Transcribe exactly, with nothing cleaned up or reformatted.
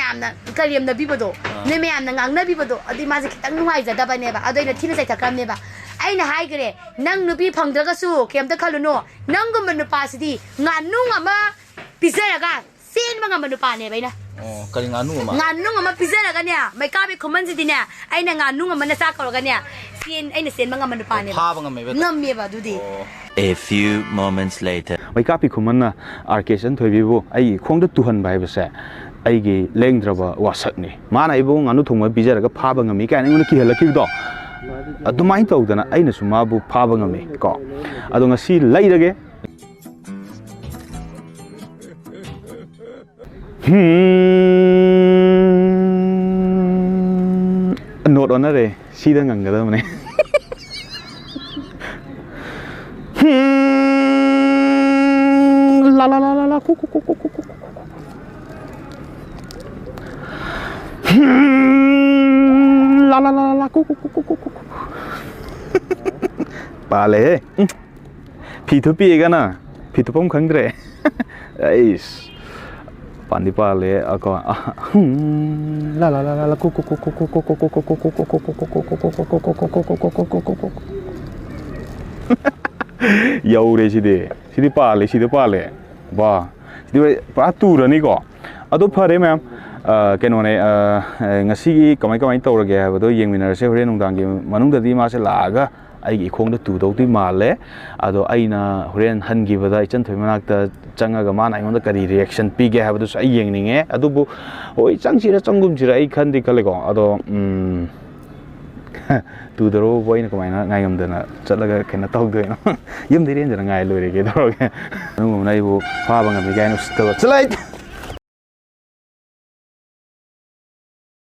ꯌꯥꯝꯅ ꯀꯔꯦꯝꯅꯕꯤꯕꯗꯣ, ꯅꯣꯏ ꯃꯌꯥꯝꯅ ꯉꯥꯡꯅꯕꯤꯕꯗꯣ, ꯑꯗꯨꯗꯤ ꯃꯥꯁꯦ ꯈꯤꯇꯪ ꯅꯨꯡꯉꯥꯏꯖꯗꯕꯅꯦꯕ꯫ ꯑꯗꯣ ꯑꯩꯅ ꯊꯤꯅ ꯆꯩꯊꯠꯈ꯭ꯔꯕꯅꯦꯕ꯫ ꯑꯩꯅ ꯍꯥꯏꯈ꯭ꯔꯦ, "ꯅꯪ ꯅꯨꯄꯤ ꯐꯪꯗ꯭ꯔꯒꯁꯨ ꯀꯩꯝꯇ ꯈꯜꯂꯨꯅꯨ, ꯅꯪꯒꯨꯝꯕ ꯅꯨꯄꯥꯁꯤꯗꯤ ꯉꯥꯅꯨ ꯑꯃ ꯄꯤꯖꯔꯒ ꯆꯦꯟꯕ ꯉꯝꯕ ꯅꯨꯄꯥꯅꯦꯕ ꯑꯩꯅ꯫ ꯑꯣ, ꯀꯔꯤ ꯉꯥꯅꯨ ꯑꯃ? ꯉꯥꯅꯨ ꯑꯃ ꯄꯤꯖꯔꯒꯅꯦ, ꯃꯩꯀꯥꯕꯤ ꯈꯨꯃꯟꯁꯤꯗꯤꯅꯦ, ꯑꯩꯅ ꯉꯥꯅꯨ ꯑꯃ ꯅꯆꯥ ꯀꯧꯔꯒꯅꯦ, ꯆꯦꯟ-, ꯑꯩꯅ ꯆꯦꯟꯕ ꯉꯝꯕ ꯅꯨꯄꯥꯅꯦꯕ꯫ ꯐꯥꯕ ꯉꯝꯃꯦꯕ? ꯉꯝꯃꯦꯕ ꯑꯗꯨꯗꯤ꯫ ꯑꯣ꯫ A few moments later. ꯃꯩꯀꯥꯄꯤ ꯈꯨꯃꯟꯅ ꯑꯥꯔ ꯀꯦ ꯏꯆꯟꯊꯣꯏꯕꯤꯕꯨ ꯑꯩꯒꯤ ꯈꯣꯡꯗ ꯇꯨꯍꯟꯕ ꯍꯥꯏꯕꯁꯦ ꯑꯩꯒꯤ ꯂꯦꯡꯗ꯭ꯔꯕ ꯋꯥꯁꯛꯅꯤ꯫ ꯃꯥꯅ ꯑꯩꯕꯨ ꯉꯥꯅꯨ ꯊꯣꯡꯕ ꯄꯤꯖꯔꯒ ꯐꯥꯕ ꯉꯝꯃꯤ ꯀꯥꯏꯅ ꯑꯩꯉꯣꯟꯗ ꯀꯤꯍꯜꯂꯛꯈꯤꯕꯗꯣ, ꯑꯗꯨꯃꯥꯏꯅ ꯇꯧꯗꯅ ꯑꯩꯅꯁꯨ ꯃꯥꯕꯨ ꯐꯥꯕ ꯉꯝꯃꯤ ꯀꯣ꯫ ꯑꯗꯣ ꯉꯁꯤ ꯂꯩꯔꯒꯦ꯫ ꯍꯝ, ꯅꯣꯠ ꯑꯣꯟꯅꯔꯦ꯫ ꯁꯤꯗ ꯉꯪꯒꯗꯕꯅꯦ꯫ ꯍꯝ, ꯂꯥ, ꯂꯥ, ꯂꯥ, ꯂꯥ, ꯂꯥ, ꯀꯨ, ꯀꯨ, ꯀꯨ꯫ ꯍꯝ, ꯂꯥ, ꯂꯥ, ꯂꯥ, ꯂꯥ, ꯂꯥ, ꯀꯨ, ꯀꯨ, ꯀꯨ꯫ ꯄꯥꯜꯂꯦꯍꯦ꯫ ꯎꯝ꯫ ꯐꯤ ꯊꯨꯞꯄꯤꯌꯦꯒ ꯅꯪ? ꯐꯤ ꯊꯨꯞꯐꯝ ꯈꯪꯗ꯭ꯔꯦ꯫ ꯑꯩꯁ, ꯄꯥꯟꯗꯤ ꯄꯥꯜꯂꯦ꯫ ꯑꯀꯣ, ꯑ, ꯍꯨꯝ, ꯂꯥ, ꯂꯥ, ꯂꯥ, ꯂꯥ, ꯂꯥ, ꯀꯨ, ꯀꯨ, ꯀꯨ꯫ ꯌꯧꯔꯦ ꯁꯤꯗꯤ꯫ ꯁꯤꯗꯤ ꯄꯥꯜꯂꯦ, ꯁꯤꯗ ꯄꯥꯜꯂꯦ꯫ ꯋꯥ, ꯁꯤꯗꯤ ꯄꯨꯔꯥ ꯇꯨꯔꯅꯤꯀꯣ꯫ ꯑꯗꯣ ꯐꯔꯦ ꯃꯌꯥꯝ, ꯑ, ꯀꯩꯅꯣꯅꯦ, ꯑ, ꯉꯁꯤꯒꯤ ꯀꯃꯥꯏ, ꯀꯃꯥꯏ ꯇꯧꯔꯒꯦ ꯍꯥꯏꯕꯗꯣ ꯌꯦꯡꯃꯤꯟꯅꯔꯁꯦ꯫ ꯍꯣꯔꯦꯟ ꯅꯨꯡꯗꯥꯡꯒꯤ ꯃꯅꯨꯡꯗꯗꯤ ꯃꯥꯁꯦ ꯂꯥꯛꯑꯒ ꯑꯩꯒꯤ ꯏꯈꯣꯡꯗ ꯇꯨꯗꯧꯗꯤ ꯃꯥꯜꯂꯦ꯫ ꯑꯗꯣ ꯑꯩꯅ ꯍꯣꯔꯦꯟ ꯍꯟꯈꯤꯕꯗ ꯏꯆꯟ ꯊꯣꯏ ꯃꯅꯥꯛꯇ ꯆꯪꯉꯒ ꯃꯥꯅ ꯑꯩꯉꯣꯟꯗ ꯀꯔꯤ ꯔꯤꯌꯦꯛꯁꯟ ꯄꯤꯒꯦ ꯍꯥꯏꯕꯗꯨꯁꯨ ꯑꯩ ꯌꯦꯡꯅꯤꯡꯉꯦ꯫ ꯑꯗꯨꯕꯨ ꯍꯣꯏ, ꯆꯪꯁꯤꯔ ꯆꯪꯒꯨꯝꯁꯤꯔ ꯑꯩ ꯈꯟꯗꯤ ꯈꯜꯂꯦꯀꯣ꯫ ꯑꯗꯣ, ꯎꯝ, ꯇꯨꯗꯧꯔꯕꯕꯨ ꯑꯩꯅ ꯀꯃꯥꯏꯅ ꯉꯥꯏꯉꯝꯗꯅ ꯆꯠꯂꯒ ꯀꯩꯅꯣ ꯇꯧꯗꯣꯏꯅꯣ? ꯌꯨꯝꯗ ꯏꯔꯦꯟꯖꯅ ꯉꯥꯏ ꯂꯣꯏꯔꯦ, ꯀꯩꯗꯧꯔꯒꯦ? ꯑꯗꯨꯒꯨꯝꯕꯅ ꯑꯩꯕꯨ ꯐꯥꯕ ꯉꯝꯃꯤ ꯀꯥꯏꯅ ꯎꯁꯤꯠꯇꯕ꯫ ꯆꯠꯂꯣ!